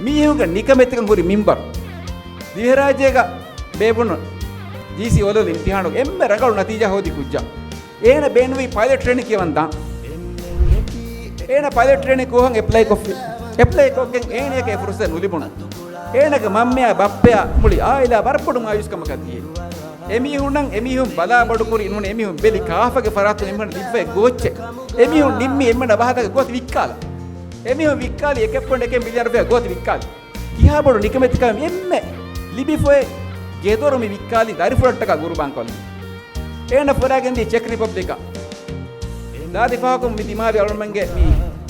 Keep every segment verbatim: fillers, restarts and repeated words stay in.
މީހުންގެ ނިކަމެތިކަން ހުރި މިންވަރު. ދިވެހިރާއްޖޭގަ ބޭއްވުނު ޖީސީ އޯލެވެލް އިމްތިހާނުގެ އެންމެ ރަނގަޅު ނަތީޖާ ހޯދި ކުއްޖާ. އޭނަ ބޭނުންވީ ޕައިލެޓް ޓްރޭނިން ކިޔަވަން ދާން. އޭނަ ޕައިލެޓް ޓްރޭނިން ކޯހަށް އެޕްލައި ކޮށްފި. އެޕްލައި ކޮށްގެން އޭނަޔަކަށް އެ ފުރުސަތު ނުލިބުނު. އޭނަގެ މަންމަޔާ ބައްޕަޔާ މުޅި އާއިލާ ވަރަށް ބޮޑު މާޔޫސްކަމަކަށް ދިޔަ. އެމީހުންނަށް އެމީހުން ބަލާ ބޮޑުކުރި ނޫން، އެމީހުން ބެލި ކާފަގެ ފަރާތުން އެމީހުން ލިބިފައި ގޯއްޗެއް. އެމީހުން ނިންމި އެންމެނަށް ވާހަކަ ގޯތި ވިއްކާލަ. އެމީހުން ވިއްކާލި އެކެއް ޕޮއިންޓް އެކެއް މިލިއަން ރުފިޔާ ގޯތި ވިއްކާލި. ކިހާ ބޮޑު ނިކަމެތިކަމެއް މި އެންމެ ލިބިފޮއެ ގެދޮރު މި ވިއްކާލި ދަރިފުޅަށްޓަކާ ގުރުބާން ކޮށްލި. އޭނަ ފުރާގެންދީ ޗެކް ރިޕަބްލިކަށް. ދާދި ފާހަގަކޮށް މި ދިމާވި އަޅުމެންގެ މި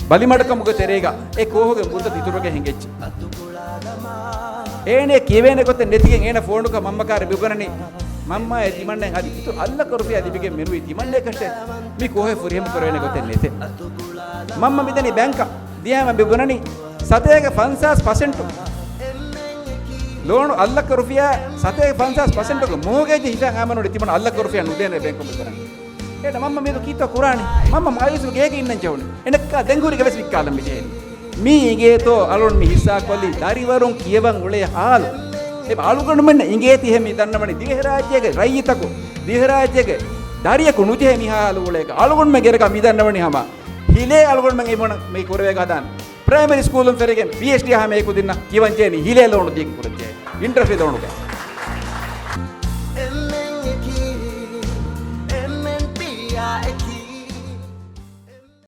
ބަލިމަޑުކަމުގެ ތެރޭގަ އެ ކޯހުގެ މުދަތު އިތުރުވެގެން ހިނގައްޖެ. އޭނަ ކިޔެވޭނެ ގޮތެއް ނެތިގެން އޭނަ ފޯނުކޮށް މަންމަ ކާރި މިބުނަނީ، މަންމާ އެ ތިމަންނައަށް އަދި އިތުރު އަށް ލައްކަ ރުފިޔާ ލިބިގެން މެނުވީ ތިމަންނަޔަކަށެއް މި ކޯހެއް ފުރިހަމަ ކުރެވޭނެ ގޮތެއް ނެތޭ. މަންމަ މިދަނީ ބޭންކަށް. ދިޔައިމަ މި ބުނަނީ ސަތޭކަ ފަންސާސް ޕަސެންޓު ލޯނު އަށް ލައްކަ ރުފިޔާ، ސަތޭކަ ފަންސާސް ޕަސެންޓުގެ މޯގޭޖް ހިފަން ހަމަނުވަނީ ތިމަން އަށް ލައްކަ ރުފިޔާ ނުދޭނެ ބޭންކުން މި ބުނަނީ. އޭނަ މަންމަ މިއަދު ކީއްތޯ ކުރާނީ؟ މަންމަ މާޔޫސް ގޭގަ އިންނަން ޖެހުނީ. އެނައްކާ ދެން ހުރި ގަވެސް ވިއްކާލަން މި ޖެހެނީ. މީ އިނގޭތޯ އަޅުން މި ހިއްސާކޮށްލީ ދަރިވަރުން ކިޔަވަން އުޅޭ ހާލު. އެ އަޅުގަނޑުމެންނަށް އިނގޭތީ ހެ މި ދަންނަވަނީ ދިވެހިރާއްޖޭގެ ރައްޔިތަކު، ދިވެހިރާއްޖޭގެ ދަރިޔަކު ނުޖެހޭ މިހާ ހާލު އުޅޭކަ. އަޅުގަނޑުމެން ގެރަކާ މި ދަންނަވަނީ ހަމަ ހިލޭ އަޅުގަނޑުމެން އެ ބުނަން މި ކުރެވޭ ގަދަން. ޕްރައިމަރީ ސްކޫލުން ފެރިގެން ޕީއެޗްޑީ ހަމަ އެކު ދިންނަ ކިޔަވަން ޖެހެނީ ހިލޭ ލޯނު ދީގެން ކުރަން ޖެހޭ. އިންޓްރެސްޓް ލޯނުގަ.